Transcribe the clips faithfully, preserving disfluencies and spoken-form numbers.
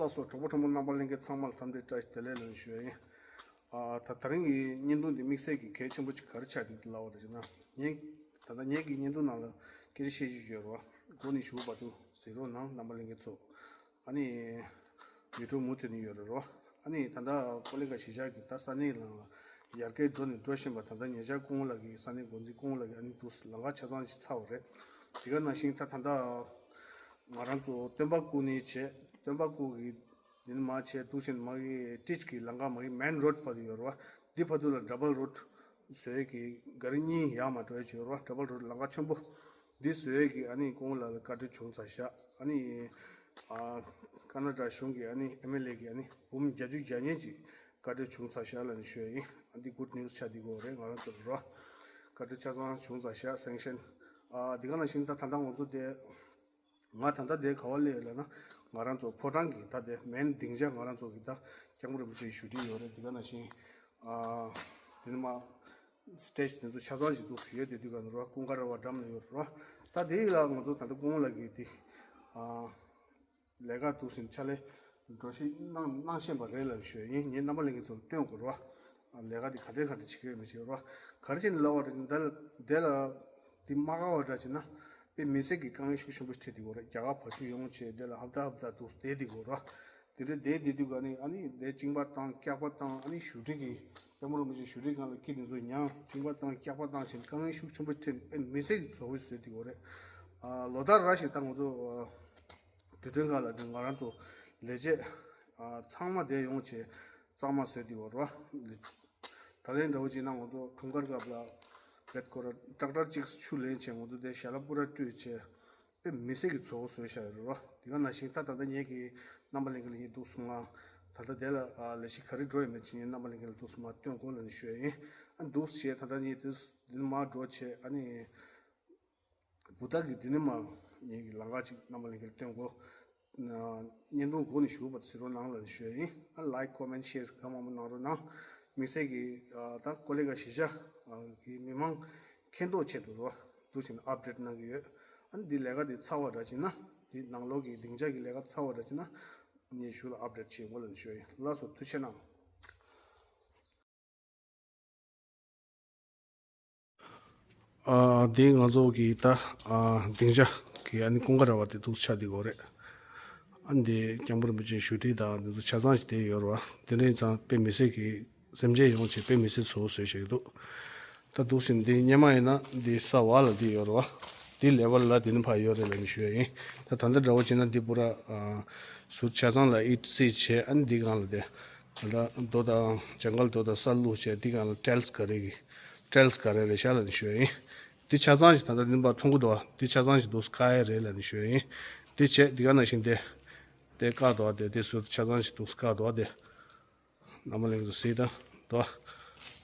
ལགས་སོ། གྲོགས་པོ་གྲོགས་མོ་རྣམ་པ་ལྷན་རྒྱས་ཚང་མ་ལ་འཚམས་འདྲི་བཀྲ་ཤིས་བདེ་ལེགས་ལ་ཞུ་ཡ་ཡིན། ཨ། ད་ད་རིང་གི་བརྙན་ཐུང་འདི་དམིགས་བསལ་གྱི་གལ་ཆེན་པོ་ཅིག་ག་རེ་ཆགས་འདུག་ལབ་པ་རེད་ཟེར་ན། ངས་ད་ལྟ་ངེད་ཀྱི་བརྙན་ཐུང་ནང་ལ་སྐད་ཆ་བཤད་རྒྱུ་ཡོད་རེད་བ། འགོ་ནས་ཞུ་བར་དུ་གཟིགས་རོགས་གནང་རྣམ་པ་ལྷན་རྒྱས་ཚོ། ཨ་ནི་ཡུ་ཊུབ་མུ་མཐུད་ནས་ཡོད་རེད་རོ། ཨ་ནི་ད་ལྟ་ཀོ་ལི་གྷལ་གཞིས་ཆགས་ཀྱི་ད་ས་གནས་ལ་ཡར་རྒྱས་འགྲོ་ནས་འགྲོ་བཞིན་པ། ད་ལྟ་ཉེ་ཆར་སྐུ་ངོ་ལགས་ཀྱིས་ས་གནས་འགོ་འཛིན་སྐུ་ངོ་ལགས་ཀྱིས་ཨ་ནི་འདུག་ལམ་ཁ་ཆ་ཚང་ཞིག་ཚར་བ་རེད། དེ་ག་ནང་བཞིན་ད་ད་ལྟ་ང་རང་ཚོ་སྟོན་པ་སྐུ་ནི་བྱས། སྟོན་པ་སྐུ་གི་འདི་ནས་མར་བྱས་འདུག་བཞིན་མ་གི་ཊིཆ་གི་ལམ་ཁ་མ་གི་མེན་རོ་ཌི་བར་དུ་ཡོད་རེད་བ། འདི་བར་དུ་ལ་ཌབ་བལ་རོ་ཌི་བཟོས་ཀྱི་ག་རི་གཉིས་ཡར་མར་འགྲོ་ཡ་ཅིག་ཡོད་རེད་བ། ཌབ་བལ་རོ་ཌི་ལམ་ཁ་ཆེན་པོ་འདི་བཟོས་ཀྱི་ཨ་ནི་སྐུ་ངོ་ལགས་ལ་བཀའ་འཁྲོལ་བྱུང་ཚར་ཤག་ཨ་ནི་ཨ་ཀ་ན་ཌ་གཞུང་གི་ཨ་ནི་ཨེམ་ཨེལ་ཨེ་གི་ཨ་ནི་འབུམ་བརྒྱད་ཅུ་གྱ་གཉིས་ཅིག་བཀའ་འཁྲོལ་བྱུང་ཚར་ཤག་ལབ་ནས་ཞུ་ཡ་ཡིན། ཨ་འདི་གུཌ་ནིའུ་སི་ཆགས་འདི་གོ་རེད། ང་རང་ཚོ་རོ་བཀའ་འཁྲོལ་ཆ་ཚང་བྱུང་ཚར་ཤག་སེང་ཤན། ཨ་འདི་ག་ནང་བཞིན་ད་ད་ལྟ་ང་ཚོ་དེ། ང་ད་ལྟ་དེ་ག་བ་སླེབས་ཡོད་ལབ་ན། ང་རང་ཚོ་ཕོ་བྲང་གི་ད་དེ་མེན་སྡིངས་ཆ་ང་རང་ཚོ་གི་ད་སྐྱབས་མགོན་རིན་པོ་ཆེའི་བཞུགས་ཁྲི་ཡོད་རེད། དེ་ག་ནང་བཞིན་ཨ་དེ་ནས་མར་སི་ཊེ་ཇི་དེ་ཚོ་ཆ་ཚང་ཞིག་འདུག་ཡོད་དེ་དུས་ག་ནས་རོ་ཀུན་དགའ་ར་བ་འགྲམ་ལ་ཡོད་རོ། ད་དེ་ཡི་ལ་ང་ཚོ་ད་ལྟ་སྐུ་ངོ་ལགས་ཀྱིས་དེ་ཨ་ལས་ཀ་འདུག་ཟིན་ཕྱག་ལས་འགྲོ་ཞིག་གནང་གནང་བཞིན་པ་རེད་ལབ་ཞུ་ཡ་ཡིན། ངས་རྣམ་པ་ལྷན་རྒྱས་ཚོ་ལ་སྟོན་དགོས་རོ། ལས་ཀ་དེ་ག་འདྲ་ག་འདྲ་བྱེད་ཀྱི་ཡོད་མེད་ཅིག་རོ། ག་རེ་བྱས་ནས་ལབ་པ་རེད་ཟེར་ན། ད་དེ་ལ་དེ་མ་དགའ་བ་འདྲ་བྱས་ན། དཔེ་མི་སྲིད་ཀྱི་དཀའ་ངལ་ཤུགས་ཆེན་པོ་འཕྲད་དེ་གོ་རེད། རྒྱ་གར་བ་ཕྱུགས་ཡོང་བྱས་དེ་ལ་ཧབ་ཏ་ཧབ་ཏ་འདུག་བསྡད་དེ་གོ་ར། དེ་འདྲ་བསྡད་དེ་དུས་ག་ནས་ཨ་ནི་དེ་གཅིན་པ་བཏང་སྐྱག་པ་བཏང་ཨ་ནི་བཞུགས་ཁྲི་གི་སྐྱབས་མགོན་རིན་པོ་ཆེ་བཞུགས་ཁྲི་སྒང་ལ་ཁྱི་དེ་ཚོ་ཉར་གཅིན་པ་བཏང་སྐྱག་པ་བཏང་བྱས་ནས་དཀའ་ངལ་ཤུགས་ཆེན་པོ་འཕྲད་དཔེ་མི་སྲིད་ཀྱི་བཟོ་བོ་བཟོས་དེ་གོ་རེད། ཨ་ལོ་ལྟར་ར་ཞིག་ད་ང་ཚོ་ཨ་དུས་སྟོན་སྒང་ལ་དེ་ང་རང་ཚོ་ལས་བྱེད་ཨ་ཚང་མ་དེ་ཡོང་བྱས་གཙང་མ་བཟོས་དེ་གོ་ར། ད་ལན་འདྲ་བོ་བྱས་ན་ང་ཚོ་འཁྲུངས་སྐར་སྐབས་ལ་བེད་ཁོ་ར་ཊེག་ཊར་གཅིག་ཆུ་ལེན་བྱས་ང་ཚོ་དེ་ཞལ་ལག་པུ་ར་སྤྲོད་བྱས་དཔེ་མི་སྲིད་ཀྱི་བཟོ་བོ་བཟོས་བཞག་ཡོད་རེད་བ། དེ་ག་ནང་བཞིན་ད་ད་ལྟ་ངེད་ཀྱི་རྣམ་པ་ལྷན་རྒྱས་ལ་ངས་འདུག་སེ་མར་ད་ལྟ་དེ་ལ་ཨ་ལས་གཞི་ག་རེ་འགྲོ་ཡོད་མེད་ཅིག་ངས་རྣམ་པ་ལྷན་རྒྱས་ལ་འདུག་སེ་མར་སྟོན་དགོས་ལབ་ནས་ཞུ་ཡ་ཡིན། ཨ་འདུག་སེ་བྱས་ད་ལྟ་ངས་དེ་འདི་ནས་མར་འགྲོ་བྱས་ཨ་ནི། བུ་དག་གི་འདི་ནས་མར་ངེད་ཀྱི་ལམ་ཁ་ཅིག་རྣམ་པ་ལྷན་རྒྱས་ལ་སྟོན་དགོས། བརྙན་ཐུང་འགོ་ནས་ཞུ་བར་གཟིགས་རོགས་གནང་ལབ་ནས་ཞུ་ཡ་ཡིན། ཨ་ལའིཀ་ཀོ་མེན་ཊི་ཤེར་གང་མང་པོ་གནང་རོགས་གནང་། དམིགས་བསལ་གྱིས་ཨ་ད་ཀོ་ལི་གྷལ་གཞིས་ཆགས་ཨ་གི་མི་མང་མཁྱེན་རྟོགས་ཆེད་དུ་རོ་འདུག་བྱས་ནས་ཨབ་ཌེཊ་གནང་གི་ཡོད། ཨ་ནི་འདི་ལས་ཀ་འདི་ཚར་བ་འདྲ་བྱས་ན་འདི་ནང་ལོགས་ཀྱི་སྡིངས་ཆ་གི་ལས་ཀ་ཚར་བ་འདྲ་བྱས་ན་ངས་གཞུག་ལ་ཨབ་ཌེཊ་བྱེད་དགོས་ལབ་ནས་ཞུ་ཡ་ཡིན། ལགས་སོ་ཐུགས་རྗེ་གནང་། ཨ་འདི་ང་ཚོ་གི་ད་ཨ་སྡིངས་ཆ་གི་ཨ་ནི་ཀུན་དགའ་ར་བ་དེ་འདུག་ཆགས་བསྡད་ཡོད་རེད། ཨ་འདི་སྐྱབས་མགོན་རིན་པོ་ཆེའི་བཞུགས་ཁྲི་དང་འདི་ཚོ་ཆ་ཚང་ཞིག་བསྡད་ཡོད་རེད་བ། དེ་འདྲ་ཡིན་ཙང་དཔེ་མི་སྲིད་ཀྱི་སེམས་ཅན་ཡོང་བྱས་དཔེ་མི་སྲིད་བཟོ་བཟོས་བཞག་གི་འདུག་ད་འདུག་སེ་འདི་སྔོན་མ་ཡིན་ན་འདི་ས་བ་ལ་འདི་ཡོད་རེད་བ། འདི་ལེ་ཝལ་ལ་འདི་ནས་ཕར་ཡོད་རེད་ལབ་ནས་ཞུ་ཡ་ཡིན། ད་ད་ལྟ་འདྲ་བོ་བྱས་ན་འདི་པུ་ར་ཨ་ཟུར་ཆ་ཚང་ལ་ཨིཊ་སི་བྱས་ཨ་ནི་འདི་སྒང་ལ་དེ། ད་ལྟ་རྡོ་དང་ཇང་གལ་རྡོ་དང་ས་བླུགས་བྱས་འདི་སྒང་ལ་ཊེལ་སི་ག་རེ་གི་ཊེལ་སི་ག་རེ་རེད་ཤག་ལབ་ནས་ཞུ་ཡ་ཡིན། འདི་ཆ་ཚང་ཞིག་ད་ལྟ་འདི་ནས་ཕར་མཐོང་གི་འདུག་བ། འདི་ཆ་ཚང་ཞིག་འདུག་སེ་བཀག་ཡ་རེད་ལབ་ནས་ཞུ་ཡ་ཡིན། འདི་བྱས་འདི་ག་ནང་བཞིན་དེ་དེ་བཀག་འདུག་བ། དེ་དེ་ཟུར་ཆ་ཚང་ཞིག་འདུག་སེ་བཀག་འདུག་བ། དེ་རྣམ་པ་ལྷན་རྒྱས་ཚོ་གཟིགས་དང་འདུག་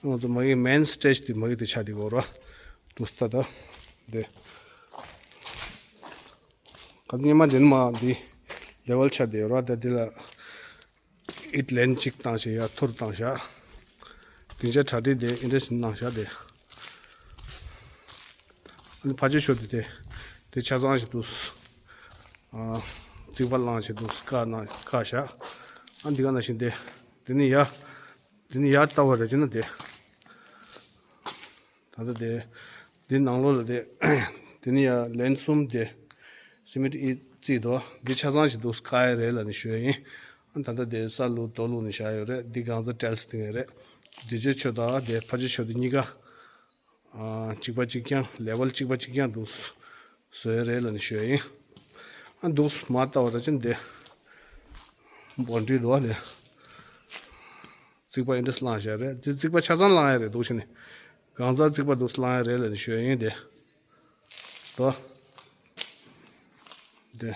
བ། ང་ཚོ་མ་གི་མེན་སི་ཊེ་ཇི་དེ་མ་གི་དེ་ཆགས་བསྡད་ཡོད་རེད་བ། འདུག་སེ་ད་ད་དེ་ག་ཚོད་སྔོན་མ་འདི་ནས་མར་འདི་ལེ་ཝལ་ཆགས་བསྡད་ཡོད་རེད་བ། ད་འདི་ལ། ཨིཊ་ལེན་གཅིག་བཏང་བྱས་ཡར་ཐུར་བཏང་བཞག་སྡིངས་ཆ་གྲ་སྒྲིག་དེ་ཨིན་ཌེ་སི་གནང་བཞག་དེ། ཨ་ནི་ཕར་ཕྱོགས་ཤོར་དེ་དེ་དེ་ཆ་ཚང་ཞིག་འདུག་ཨ་རྩིག་པ་བསླངས་བྱས་འདུག་བཀག་གནང་བཀག་བཞག་ཨ་འདི་ག་ནང་བཞིན་དེ་དེ་ནས་ཡར་དེ་ནས་ཡར་ལྟ་བ་རེ་བྱས་ན་དེ། ད་ལྟ་དེ། འདི་ནང་ལོགས་ལ་དེ། དེ་ནི་ཡང་ལན་གསུམ་དེ། སི་མེན་ཊི་ཨི་རྩིས་དོ། འདི་ཆ་ཚང་ཞིག་འདུག་སེ་བཀག་ཡ་རེད་ལབ་ནས་ཞུ་ཡ་ཡིན། ཨ་ད་ལྟ་དེ་ས་བླུགས་རྡོ་བླུགས་ནས་བཞག་ཡོད་རེད། འདི་གང་ཚ་ཊེལ་སི་བཏིང་ཡ་རེད། འདི་ཆོས་ཆོས་དང་དེ་ཕ་ཆོས་ཆོས་དེ་གཉིས་ཀ་ཨ་གཅིག་པ་གཅིག་རྐྱང་ལེ་ཝལ་གཅིག་པ་གཅིག་རྐྱང་འདུག་སེ་བཟོ་ཡ་རེད་ལབ་ནས་ཞུ་ཡ་ཡིན། ཨ་འདུག་སེ་མར་ལྟ་བ་ད་ཅི་འདི་སྦོན་ཌི་རི་འདུག་ཨ་དེ། རྩིག་པ་ཨིན་ཌེ་སི་བསླངས་བཞག་རེད། དེ་རྩིག་པ་ཆ་ཚང་བསླངས་ཡ་རེད་འདུག་ཤི་ནི། གང་ཚ་རྩིག་པ་འདུག་སེ་བསླངས་ཡ་རེད་ལབ་ནས་ཞུ་ཡ་ཡིན་དེ། དོ། དེ།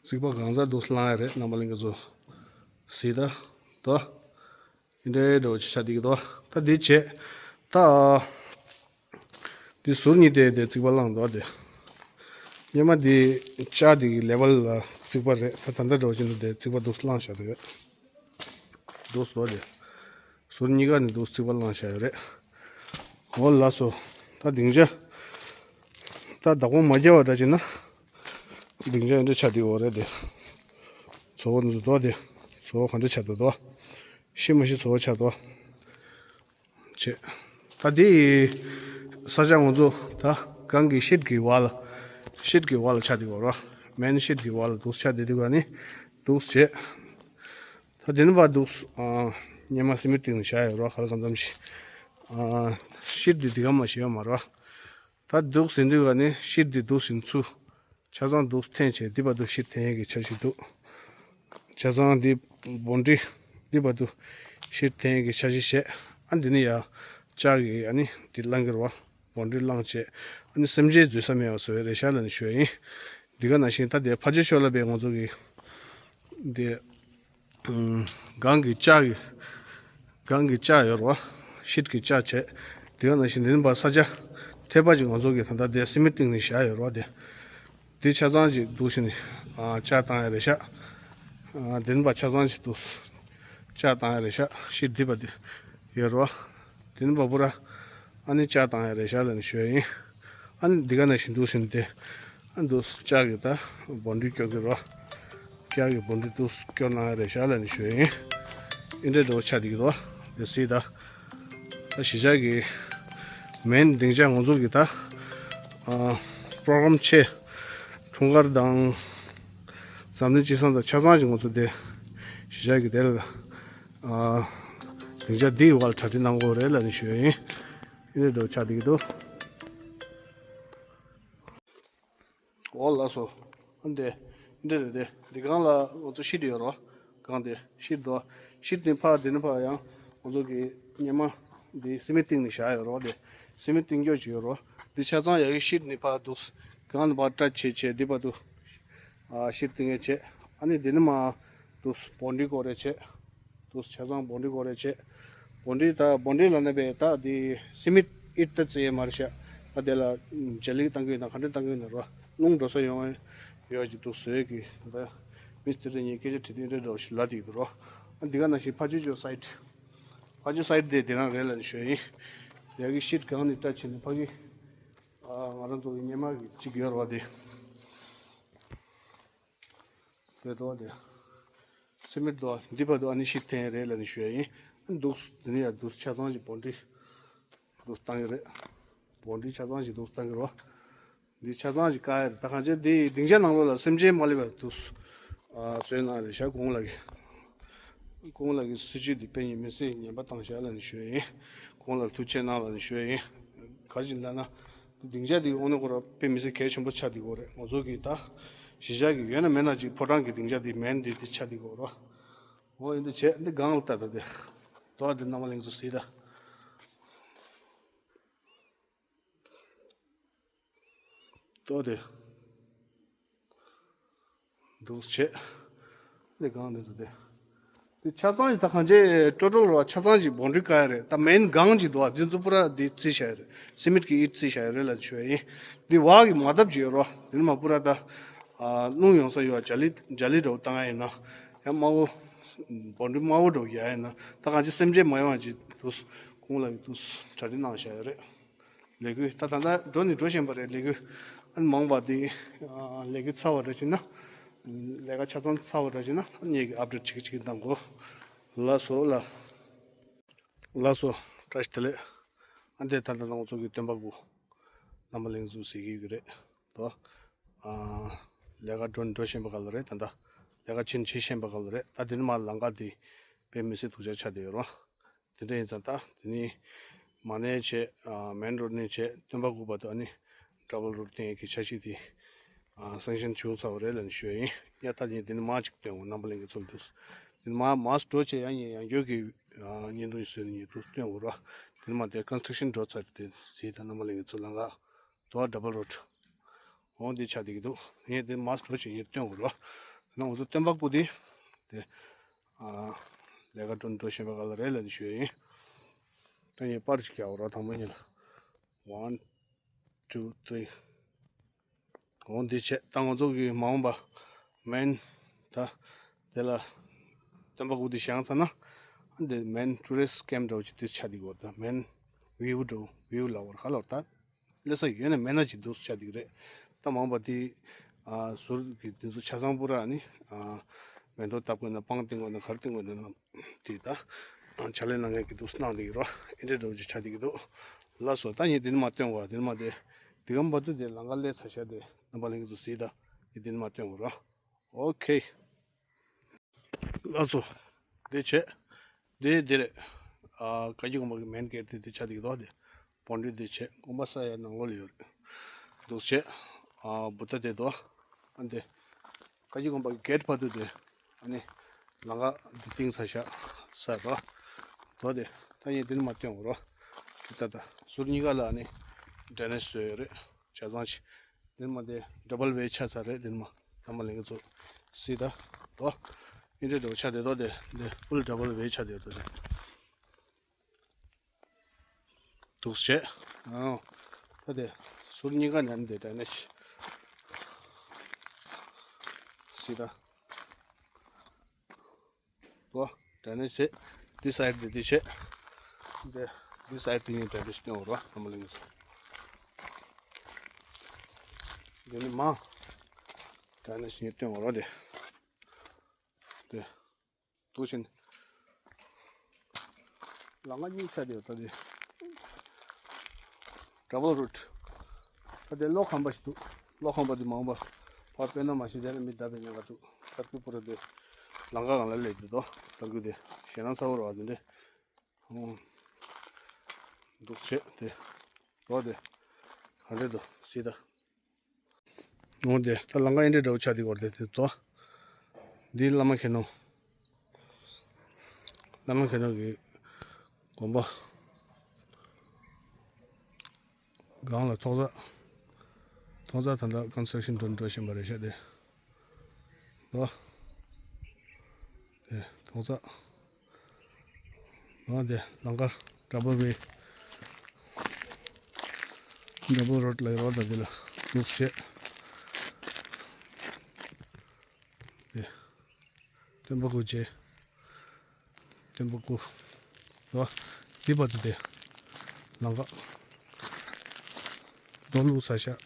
རྩིག་པ་གང་ཚ་འདུག་སེ་བསླངས་ཡ་རེད། རྣམ་པ་ལྷན་རྒྱས་ཚོ། གཟིགས་དང་། དོ། ཨིན་དེ་འདྲ་བོ་ཆ་འདི་གི་དོ། ད་འདི་བྱས། ད། འདི་ཟུར་གཉིས་དེ་དེ་རྩིག་པ་བསླངས་འདུག་དེ། སྔོན་མ་འདི་ལྕགས་འདི་གི་ལེ་ཝལ་ལ་རྩིག་པ་རེད། ད་ད་ལྟ་འདྲ་བོ་ཅན་དུ་དེ་རྩིག་པ་འདུག་སེ་བསླངས་བཞག་འདུག་འདུག་སེ་འདུག་དེ། ཟུར་གཉིས་ཀ་ནས་འདུག་སེ་རྩིག་པ་བསླངས་བཞག་ཡོད་རེད། འོ་ལགས་སོ། ད་སྡིངས་ཆ། ད་བདག་པོ་མ་རྒྱག་པ་འདྲ་བྱས་ན། སྡིངས་ཆ་འདི་འདྲ་ཆགས་བསྡད་ཡོད་རེད་དེ། དོ་འདུག་དོ་དེ། བཟོ་བ་ག་འདྲ་ཆགས་འདུག་དོ། ཤི་མ་ཤི་བཟོ་བ་ཆགས་འདུག་བྱས། ད་དེ་ས་ཆ་ང་ཚོ་ད་གང་གི་ཤིད་ཀྱི་ཝལ། ཤིད་ཀྱི་ཝལ་ཆགས་བསྡད་ཡོད་རོ། མེན་ཤིད་ཀྱི་ཝལ་འདུག་ཆགས་བསྡད་དུས་ག་ནི་འདུག་བྱས། ད་དེ་ནི་བ་འདུག་ཨ། སྔོན་མ་སི་མིད་བཏིང་ནས་བཞག་ཡོད་རོ། ག་ལ་གང་འཚམ་ཞིག་ཨ། ཤིད་དེ་འདི་ག་མ་ཞིག་ཡོད་མ་རོ། ད་འདུག་ཟིན་དུས་ག་ནི་ཤིད་དེ་འདུག་ཟིན་ཚུ། ཆ་ཚང་འདུག་འཐེན་བྱས་འདི་བར་དུ་ཤིད་འཐེན་ཡས་ཀྱི་འཆར་གཞི་འདུག་ཆ་ཚང་འདི་སྦོང་ཌི་འདི་བར་དུ་ཤིད་འཐེན་ཡས་ཀྱི་འཆར་གཞི་བྱས། ཨ་འདི་ནི་ཡ་ལྕགས་ཀྱི་ཨ་ནི་འདི་བླང་གི་རེད་བ། སྦོང་ཌི་བླང་བྱས། ཨ་ནི་སེམས་ཅན་འཛུལ་ས་མེད་པ་བཟོ་ཡས་རེད་ཤག་ལབ་ནས་ཞུ་ཡ་ཡིན། འདི་ག་ནང་བཞིན་ད་དེ་ཕ་ཆེ་ཤོས་ལ་བས་ང་ཚོ་གི་འདི། ཨུམ། སྒང་གི་ལྕགས་ཀྱི། སྒང་གི་ལྕགས་ཡོད་རེད་བ། ཤིད་ཀྱི་ལྕགས་བྱས། དེ་ག་ནང་བཞིན་འདི་ནི་བ་ས་ཆ་ཐེབས་པ་ཅིག་ང་ཚོ་གི་ད་ལྟ་དེ་སི་མིད་བཏིང་ནས་བཞག་ཡོད་རེད་བ་དེ། འདི་ཆ་ཚང་ཅིག་འདུག་བཞིན་ནས་ཨ། ལྕགས་བཏང་ཡ་རེད་ཤག་ཨ། འདི་ནི་བ་ཆ་ཚང་ཅིག་འདུག་ལྕགས་བཏང་ཡ་རེད་ཤག་ཤིད་འདི་བ་འདི་ཡོད་རེད་བ། འདི་ནི་བ་པུ་ར། ཨ་ནི་ལྕགས་བཏང་ཡ་རེད་ཤག་ལབ་ནས་ཞུ་ཡ་ཡིན། ཨ་ནི་འདི་ག་ནང་བཞིན་འདུག་ཟིན་ཏེ། ཨ་འདུག་ལྕགས་ཀྱི་ད་སྦོང་ཌི་སྐྱོར་གྱི་རོ། ལྕགས་ཀྱི་སྦོང་ཌི་འདུག་སྐྱོར་གནང་ཡ་རེད་ཤག་ལབ་ནས་ཞུ་ཡ་ཡིན། ཨིན་འདྲ་འདྲ་བོ་ཆགས་བསྡད་ཀྱི་འདུག་དེ་སྲིད་ད། ད་གཞིས་ཆགས་ཀྱི་མེན་སྡིངས་ཆ་ང་ཚོ་གི་ད། ཨ། པྲོ་གྲམ་ཆེ། འཁྲུངས་སྐར་དང་། འཛམ་གླིང་སྤྱི་བསང་དང་ཆ་ཚང་ཅིག་ང་ཚོ་དེ། གཞིས་ཆགས་ཀྱི་དེ་ལ། ཨ། སྡིངས་ཆ་འདིའི་བར་གྲ་སྒྲིག་གནང་དགོས་རེད་ལབ་ནས་ཞུ་ཡ་ཡིན། ཨིན་འདྲ་འདྲ་བོ་ཆགས་བསྡད་ཀྱི་འདུག་འོ་ལགས་སོ། ཨ་འདི། འདི་རེད་དེ། འདི་སྒང་ལ་ང་ཚོ་ཤིད་ཡོད་རོ། སྒང་དེ་ཤིད་དོ། ཤིད་ནི་ཕར་འདི་ནི་ཕར་ཡང་ང་ཚོ་གི་སྔོན་མ་འདི་སི་མིད་བཏིང་ནས་བཞག་ཡོད་རོ་དེ། སི་མིད་བཏིང་རྒྱུ་ཅིག་ཡོད་རོ། འདི་ཆ་ཚང་ཡ་གི་ཤིད་ནི་ཕར་འདུག་སྒང་ནི་ཕར་སྐྲ་བྱེད་བྱེད་འདི་བར་དུ། ཨ། ཤིད་བཏིང་ཡས་བྱེད། ཨ་ནི་འདི་ནི་མ་འདུག་སྦོང་ཌི་སྐོར་རེ་བྱེད། དུ་ཆ་ཚང་སྦོང་ཌི་སྐོར་རེ་བྱེད། སྦོང་ཌི་ད་སྦོང་ཌི་ལབ་ན་བས་ད་དེ་སི་མིད་ཨིད་ད་བརྩི་ཡས་མ་རེད་ཤག་ད་དེ་ལ་ཇ་ལི་བཏང་གི་ཡོད་ན་ག་འདྲ་བཏང་གི་ཡོད་ན་རོ། རླུང་འགྲོ་ས་ཡོང་ཡ་ཡོད་ཅིག་འདུག་བཟོས་ཀྱི་ད། མི་སི་ཏི་རི་གཉིས་སྐད་ཆ་དྲིས་དུས་འདྲ་འདྲ་བོ་ཞིག་ལབ་བསྡད་ཀྱི་འདུག་རོ། ཨ་འདི་ག་ནང་བཞིན་ཕ་ཇོ་ཇོ་སའིད། ཕ་ཇོ་སའིད་དེ་དེ་རང་རེད་ལབ་ནས་ཞུ་ཡ་ཡིན། ཡ་གི་ཤིད་སྒང་ནས་སྐྲ་བྱས་ནས་ཕ་གི། ཨ། ང་རང་ཚོ་གི་སྔོན་མ་གི་གཅིག་ཡོད་རེད་བ་དེ། དེ་དོ་དེ། སི་མིད་དོ་འདི་བར་དུ་ཨ་ནི་ཤིད་འཐེན་རེད་ལབ་ནས་ཞུ་ཡ་ཡིན། ཨ་འདུག་འདི་ནི་ཡ་འདུག་ཆ་ཚང་ཞིག་སྦོང་ཌི་འདུག་བཏང་གི་རེད། སྦོང་ཌི་ཆ་ཚང་ཞིག་འདུག་བཏང་གི་རོ། འདི་ཆ་ཚང་ཞིག་བཀག་ཡ་རེད། ད་གང་ཅི་འདི་སྡིངས་ཆ་ནང་ལོགས་ལ་སེམས་ཅན་མ་སླེབས་པར་འདུག་ཨ། བཟོས་གནང་རེད་ཤག་གོང་ལ་གི། གོང་ལ་གི་སྲིད་ཇུས་འདི་དཔེ་ཡིན་མི་སྲིད་ངན་པ་བཏང་ཤག་ལབ་ནས་ཞུ་ཡ་ཡིན། གོང་ལ་ཐུགས་རྗེ་གནང་ལབ་ནས་ཞུ་ཡ་ཡིན། ག་རེ་ཡིན་ལབ་ན། སྡིངས་ཆ་འདི་དངོས་གནས་ཁོ་རང་དཔེ་མི་སྲིད་གལ་ཆེན་པོ་ཆགས་བསྡད་ཀྱི་ཡོད་རེད། ང་ཚོ་གི་ད་གཞིས་ཆགས་ཀྱི་ཡོད་ན་མེད་ན་ཅིག་ཕོ་བྲང་གི་སྡིངས་ཆ་འདི་མེན་འདི་འདི་ཆགས་བསྡད་ཀྱི་ཡོད་རེད། འོ་ཡིན་འདི་བྱས་འདི་སྒང་ལ་ལྟ་ད་དེ། དོ་འདི་རྣམ་པ་ལྷན་རྒྱས་ཚོ་གཟིགས་ད། དོ་དེ། འདུག་བྱས། འདི་སྒང་འདི་ཚོ་དེ། འདི་ཆ་ཚང་ཞིག་ད་གང་ཅི་ཀྲོ་ཀྲོལ་རོ་ཆ་ཚང་ཞིག་སྦོང་ཌི་བཀག་ཡ་རེད། ད་མེན་སྒང་ཅིག་འདུག་ཨ། འདི་ཚོ་པུ་ར་འདི་རྩིས་བྱ་ཡ་རེད། སི་མིད་ཀྱི་ཨིད་རྩིས་བྱ་ཡ་རེད་ལབ་ཞུ་ཡ་ཡིན། འདི་བག་གི་མ་བཏབ་ཅིག་ཡོད་རོ། འདི་ནི་མ་པུ་ར་ད། ཨ། རླུང་ཡོང་ས་ཡོད་ཨ། ཇ་ལི་ཇ་ལི་འདྲ་བོ་བཏང་ཡ་ཡིན་ན། ཡང་དམར་པོ། སྦོང་ཌི་དམར་པོ་འདྲ་བོ་རྒྱག་ཡ་ཡིན་ན། ད་གང་ཅི་སེམས་ཅན་མ་ཡོང་བ་ཅིག་འདུག་གོང་ལ་ཡོད་འདུག་གྲ་སྒྲིག་གནང་བཞག་ཡོད་རེད། ལས་འགུལ་ད་ད་ལྟ་འགྲོ་ནི་འགྲོ་བཞིན་པ་རེད་ལས་འགུལ། ཨ་ནི་མང་བ་དེ་ལས་འགུལ་ཚར་བ་འདྲ་བྱས་ན། ལས་ཀ་ཆ་ཚང་ཚར་བ་འདྲ་བྱས་ན་ངེད་ཀྱིས་ཨབ་ཌེཊ་བྱེད་ཀྱི་བྱེད་ཀྱི་གནང་དགོས། ལགས་སོ་ལགས། ལགས་སོ། བཀྲ་ཤིས་བདེ་ལེགས། ཨ་འདི་ད་ལྟ་ང་ཚོ་གི་སྟོན་པ་སྐུ། རྣམ་པ་ལྷན་རྒྱས་ཚོས་གཟིགས་ཀྱི་ཡོད་ཀྱི་རེད་དོ། ལས་ཀ་འགྲོ་ནི་འགྲོ་བཞིན་པ་ག་ལ་རེད་ད་ལྟ། ལས་ཀ་ཕྱིན་བྱེད་བཞིན་པ་ག་ལ་རེད། ད་འདི་ནི་མ་ལམ་ཁ་འདི་དཔེ་མི་སྲིད་སྡུག་ཅག་ཆགས་བསྡད་ཡོད་རེད། དེ་འདྲ་ཡིན་ཙང་ད་དེ་ནི་མ་ཎི་བྱས། ཨ། མེན་རོ་ཌི་ནས་བྱས་སྟོན་པ་སྐུ་བར་དུ་ཨ་ནི་ཌབ་བལ་རོ་ཌི་བཏིང་ཡས་ཀྱི་འཆར་གཞི་དེ། ཨ། སེང་ཤན་བྱུང་ཚར་བ་རེད་ལབ་ནས་ཞུ་ཡ་ཡིན། ཡ་ད་ངས་དེ་ནི་མར་ཅིག་སྟོན་འོ་རྣམ་པ་ལྷན་རྒྱས་ཚོ་ལ་འདུག་དེ་ནི་མར་མར་འགྲོ་བྱས་ཡང་ངས་ཡང་བསྐྱར་གྱི། ཨ། བརྙན་ཐུང་ཞིག་བཟོས་ནས་ངས་འདུག་སྟོན་འོ་ར། དེ་ནི་མ་དེ་ཀོན་སི་ཊྲག་ཤན་འགྲོ་ཚར་དེ་གཟིགས་ད་རྣམ་པ་ལྷན་རྒྱས་ཚོ་ལ་ང་དོ་ཌབ་བལ་རོ་ཌི། འོང་འདི་ཆགས་བསྡད་ཀྱི་འདུག་ངས་འདི་མར་འགྲོ་བྱས་ངས་སྟོན་དགོས་རེད་བ། ད་ང་ཚོ་སྟོན་པ་སྐུ་འདི། དེ། ཨ། ལས་ཀ་འགྲོ་འགྲོ་བཞིན་པ་ག་ལ་རེད་ལབ་ནས་ཞུ་ཡ་ཡིན། ད་ངས་པར་ཅིག་རྒྱག་དགོས་རེད་དང་པོ་ཉིད་ལ། One, two, three. འོང་འདི་བྱས་ད་ང་ཚོ་གི་མ་འོངས་པ་མེན། ད། དེ་ལ། སྟོན་པ་སྐུ་འདི་བཞེངས་ཚར་ན། འདི་མེན་ཊུ་རི་སི་ཊི་ཀེམ་འདྲ་བོ་ཅིག་འདི་ཆགས་བསྡད་ཀྱི་ཡོད་རེད། ད་མེན་ཝིའུ་འདྲ་བོ་ཝིའུ་ལབ་དགོས་རེད་ག་ལབ་ད། སླེབས་ས་ཡོད་ན་མེད་ན་ཅིག་འདུག་ཆགས་བསྡད་ཀྱི་རེད། ད་མ་འོངས་པ་དེ། ཨ། ཟུར་གྱི་དེ་ཚོ་ཆ་ཚང་པུ་ར་ནི། ཨ། མེ་ཏོག་བཏབ་དགོས་ན་སྤང་བཏིང་དགོས་ན་ག་རེ་བཏིང་དགོས་ན་རྣམས་དེ་ད་ཕྱག་ལས་གནང་མཁན་གྱི་འདུག་གནང་བསྡད་ཀྱི་རོ། ཨེ་འདྲ་འདྲ་བོ་ཅིག་ཆགས་བསྡད་ཀྱི་འདུག་ལགས་སོ། ད་ངས་འདི་ནས་མར་སྟོན་དགོས། འདི་ནས་མར་དེ་འདི་གམ་བར་དུ་དེ་ལམ་ཁ་སླེབས་ཚར་ཤག་དེ་རྣམ་པ་ལྷན་རྒྱས་ཚོ་གཟིགས་དང་། ངས་འདི་ནས་མར་སྟོན་དགོས་རོ། ཨོ་ཁེ། ལགས་སོ། འདི་བྱས། འདི་འདི་རེད། ཨ་བཀའ་བརྒྱུད་དགོན་པ་གི་མེན་གེ་ཊི་དེ་འདི་ཆགས་བསྡད་ཀྱི་འདུག་དེ་བོན་ཌི་རི་འདི་བྱས། དགོན་པ་ས་ཡ་ནང་ལོགས་ལ་ཡོད་རེད། འདུག་བྱས། ཨ་བུ་ཏ་དེ་འདུག་ཨ་འདི་བཀའ་བརྒྱུད་དགོན་པ་གི་གེ་ཊི་བར་དུ་དེ་ཨ་ནི་ལམ་ཁ་འདི་བཏིང་ཚར་ཤག་ས་རོ། འདུག་དེ་ད་ངས་འདི་ནས་མར་སྟོན་དགོས་རོ། དེ་ད་ད་ཟུར་གཉིས་ཀ་ལ་ཨ་ནི་ཌྲེ་ནེཇ་བཟོས་ཡོད་རེད། ཆ་ཚང་ཞིག་འདི་མ་དེ་ཌ་བལ་ཝེ་ཆགས་ཚར་རེད། འདི་མ་ནམ་མ་ལེན་གི་ཚོ་སྲིད་ད་དོ། ཨིན་དྲེ་འགྲོ་ཆགས་དེ་དོ། དེ་འདི་ཕུལ་ཌ་བལ་ཝེ་ཆགས་དེ་དོ། དེ་འདུག་བྱས། ཨང་། ད་དེ་ཟུར་གཉིས་ཀ་ནས་འདི་ད་ནས་སྲིད་ད། གོ། ཌ་རེ་ནེཇ་བྱེད། འདི་སའིཌ་འདི་འདི་བྱེད། འདི་འདི་སའིཌ་འདི་གཉིས་ཌ་རེ་ནེཇ་སྟོན་འོང་རོགས། ནམ་མ་ལེན་གི་འདི་ནི་མ། ཌ་རེ་ནེཇ་གཉིས་སྟོན་འོང་རོགས། འདི་འདི་འདུག་བྱེད། ལམ་ཁ་གཉིས་ཆགས་བསྡད་ཡོད། ད་འདི་ཌ་བལ་རུཊ། ད་འདི་གློག་ཁང་པ་ཞིག་འདུག་གློག་ཁང་པ་འདི་མ་འོངས་པ་ཕར་དཔེར་ན་མ་གཞི་དེ་ལ་མི་བསྡད་པའི་ཉེན་ཁ་འདུག་ད་དུས་པོ་ར་འདི་ལམ་ཁ་སྒང་ལ་སླེབས་འདུག་དོ། ད་རྒྱུ་དེ་ཞེད་སྣང་ཚ་བོ་ར་བ་འདི་འདྲ། འོ། འདུག་བྱེད་དེ། ལོ་དེ། ག་འདྲ་འདུག་སྲིད་ད། འོ་དེ་ད་ལམ་ཁ་ཨེ་འདྲ་འདྲ་བོ་ཆགས་དེ་སྐོར་དེ་དེ་དོ། འདི་བླ་མ་མཁན་ནོ། བླ་མ་མཁན་ནོ་གི་དགོན་པ། སྒང་ལ་ཐོག་ས། ཐོག་ས་ད་ལྟ་ཀོན་སི་ཊྲག་ཤན་འགྲོ་འགྲོ་བཞིན་པ་རེད་ཤག་དེ། ལོ། དེ་ཐོག་ས། ལོ་དེ་ལམ་ཁ་ཌ་བལ་ཝེ། ཌ་བལ་རོཌ་ལ་ཡོད་རོ། ད་དེ་ལ་འདུག་བྱེད། དེ། སྟོན་པ་སྐུ་མཆེད། སྟོན་པ་སྐུ། ལོ། འདི་བར་དུ་དེ། ལམ་ཁ། རྡོ་བླུགས་ས་ཤག་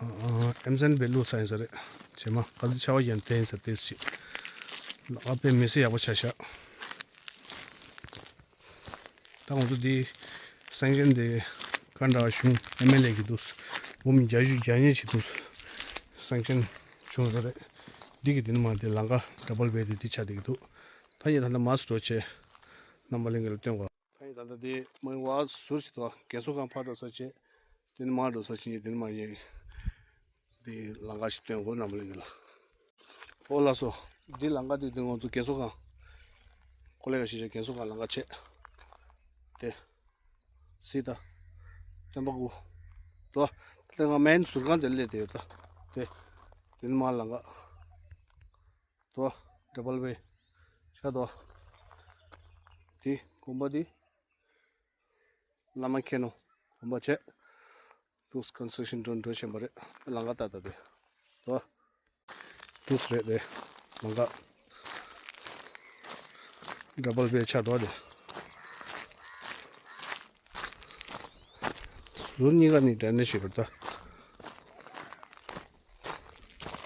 ཨ་ཨ་ཨེམ་སན་པའི་བླུགས་ས་ཡིན་ས་རེད། བྱེ་མ་ག་ཚོད་ཆར་པ་ཡན་དེ་ཡིན་ས་དེ་ཞིག་ལམ་ཁ་དཔེ་མི་སྲིད་ཡག་པོ་ཆགས་ཤག་ད་ང་ཚོ་འདི་སེང་ཆེན་འདི་ག་འདྲ་བྱུང་། ཨེམ་ཨེལ་ཨེ་གི་འདུག་འབུམ་བརྒྱད་ཅུ་གྱ་གཉིས་ཅིག་འདུག་སེང་ཆེན་བྱུང་ཡོད་རེད། འདི་གི་འདི་ནི་མ་འདི་ལམ་ཁ་ཌ་བལ་ཝེ་འདི་འདི་ཆགས་བསྡད་ཀྱི་འདུག་ད་ཡིན་ད་ལྟ་མར་འགྲོ་བྱེད། རྣམ་པ་ལྷན་རྒྱས་ལ་སྟོན་དགོས། ད་ཡིན་ད་ལྟ་འདི་མ་ཡིན་བ་ཟུར་ཞིག་འདུག་རྒན་གསོ་ཁང་ཕར་འགྲོ་ས་བྱེད། འདི་ནི་མར་འགྲོ་ས་བྱེད། འདི་ནི་མ་ཡིན། འདི་ལམ་ཁ་ཞིག་སྟོན་དགོས། རྣམ་པ་ལྷན་རྒྱས་ལ། ཨོ་ལགས་སོ། འདི་ལམ་ཁ་འདི་འདི་ང་ཚོ་རྒན་གསོ་ཁང་། ཀོ་ལེ་ག་ཤེས་བྱ་རྒན་གསོ་ཁང་ལམ་ཁ་བྱེད། དེ། སྲིད་ད། སྟོན་པ་སྐུ། དོ། དེ་ང་མེན་ཟུར་ཁང་དེ་སླེབས་བསྡད་ཡོད་ད། དེ། འདི་ནི་མར་ལམ་ཁ། དོ། ཌ་བལ་ཝེ། ཤ་དོ། དེ་དགོན་པ་འདི། བླ་མ་མཁན་ནོ། དགོན་པ་བྱས། འདུག་ཀོན་སི་ཊྲག་ཤན་འགྲོ་འགྲོ་བཞིན་པ་རེད། ལམ་ཁ་ཏག་ཏག་དེ། དོ། འདུག་རེད་དེ། ལམ་ཁ་ཌ་བལ་ཝེ་ཆགས་འདུག་དེ། ཟུར་གཉིས་ཀ་ནས་ཌ་རེ་ནེཇ་བྱེད་པར་ད།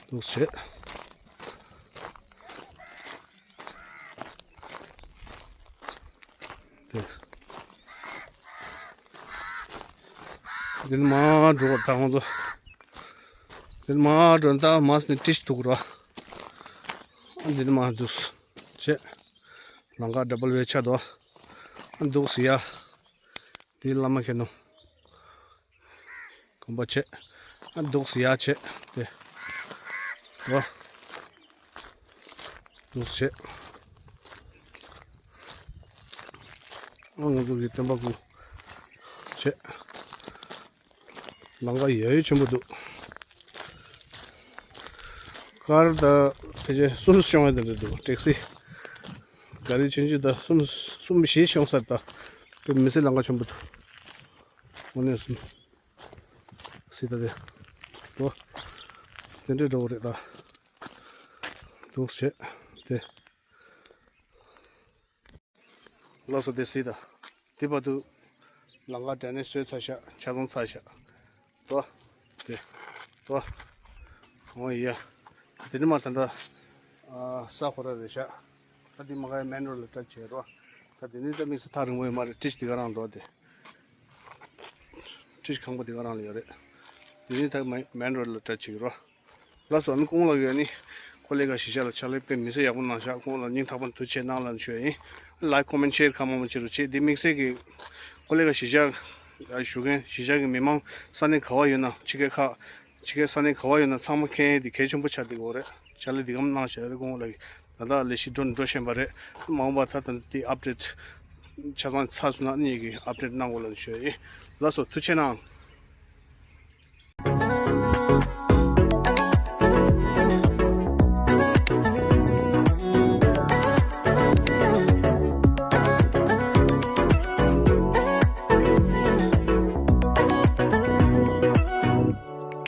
འདུག་བྱེད། དེ། འདིར་མར་འགྲོ་བར་ད་ང་ཚོ། འདིར་མར་འགྲོ་ད་མར་ནས་ཏྲིས་ཐུག་ར། འདིར་མར་འདུག་བྱེད། ལམ་ཁ་ཌ་བལ་ཝེ་ཆགས་འདུག་འདུག་ཟེར་ཡ། འདི་བླ་མ་མཁན་ནོ། དགོན་པ་བྱས། ཨ་འདུག་སེ་ཡར་བྱས་ཏེ། ཨོ། འདུག་སེ་བྱས། ཨ་ང་ཚོ་གི་སྟོན་པ་སྐུ་བྱས། ལམ་ཁ་ཡ་ཡོ་ཆེན་པོ་འདུག་ཀར་ད་ཕལ་ཆེར་གསུམ་ཤོང་ཡ་དེ་འདྲ་འདུག་ཊེག་སི། ག་རི་ཆུང་ཆུང་ད་གསུམ་གསུམ་བཞི་ཤོང་ས་ད། དཔེ་མི་སྲིད་ལམ་ཁ་ཆེན་པོ་འདུག་དངོས་གནས་སོང་། སྲིད་ད་དེ། དོ། དེ་འདྲའི་འགྲོ་གི་རེད་ད། འདུག་བྱས། དེ། ལགས་སོ་དེ་སྲིད་ད། དེ་བར་དུ། ལམ་ཁ་དྲ་ནས་བཟོས་ཚར་ཤག་ཆ་ཚང་ཚར་ཤག་དོ། དེ། དོ། འོ་ཡ། དེ་ནི་མ་ད་ད། ཨ། ས་ཁོ་ར་རེད་ཤག་ད་འདི་མ་ག་ཡ་མེན་རོ་ཌི་ལ་ཊ་ཆི་བྱས་རོ། ད་འདི་ནི་ད་དམིགས་བསལ་ཐག་རིང་པོ་ཡོད་མ་རེད། ཊི་ཤི་འདི་ག་རང་འདུག་སྟེ། ཊི་ཤི་ཁང་པ་འདི་ག་རང་ལ་ཡོད་རེད། འདི་ནི་ད་མེན་མེན་རོ་ཌི་ལ་ཊ་ཆི་བྱས་རོ། ལགས་སོ། ཨ་ནི་སྐུ་ངོ་ལགས་ཀྱིས་ཨ་ནི་ཀོ་ལེ་ག་གཞིས་ཆགས་ལ་ཕྱག་ལས་དཔེ་མི་སྲིད་ཡག་པོ་གནང་ཤག་སྐུ་ངོ་ལགས་སྙིང་ཐག་པ་ནས་ཐུགས་རྗེ་ཆེ་གནང་ལབ་ཞུ་ཡ་ཡིན། ལའིཀ་ཀོ་མེན་ཤེར་གང་མང་མང་བྱེད་རོགས་བྱེད། འདི་དམིགས་བསལ་གྱི་ཀོ་ལེ་ག་གཞིས་ཆགས་ལ་བཞུགས་མཁན་གཞིས་ཆགས་ཀྱི་མི་མང་ས་གནས་ག་བ་ཡོད་ན་ཕྱི་རྒྱལ་ཁག་ཕྱི་རྒྱལ་ས་གནས་ག་བ་ཡོད་ན་ཚང་མ་མཁྱེན་ཡས་འདི་གལ་ཆེན་པོ་ཆགས་བསྡད་ཡོད་རེད། ཕྱག་ལས་འདི་ག་མ་གནང་ཤག་རེད། སྐུ་ངོ་ལགས་ཀྱིས་ད་ལྟ་ལས་གཞི་འགྲོ་འགྲོ་བཞིན་པ་རེད། མ་འོངས་པ་ད་ད་འདི་ཨབ་ཌེཊ་ཆ་ཚང་ཚར་སོང་ན་ཨ་ནི་ངེད་ཀྱིས་ཨབ་ཌེཊ་གནང་དགོས་ལབ་ཞུ་ཡ་ཡིན། ལགས་སོ། ཐུགས་རྗེ་གནང་།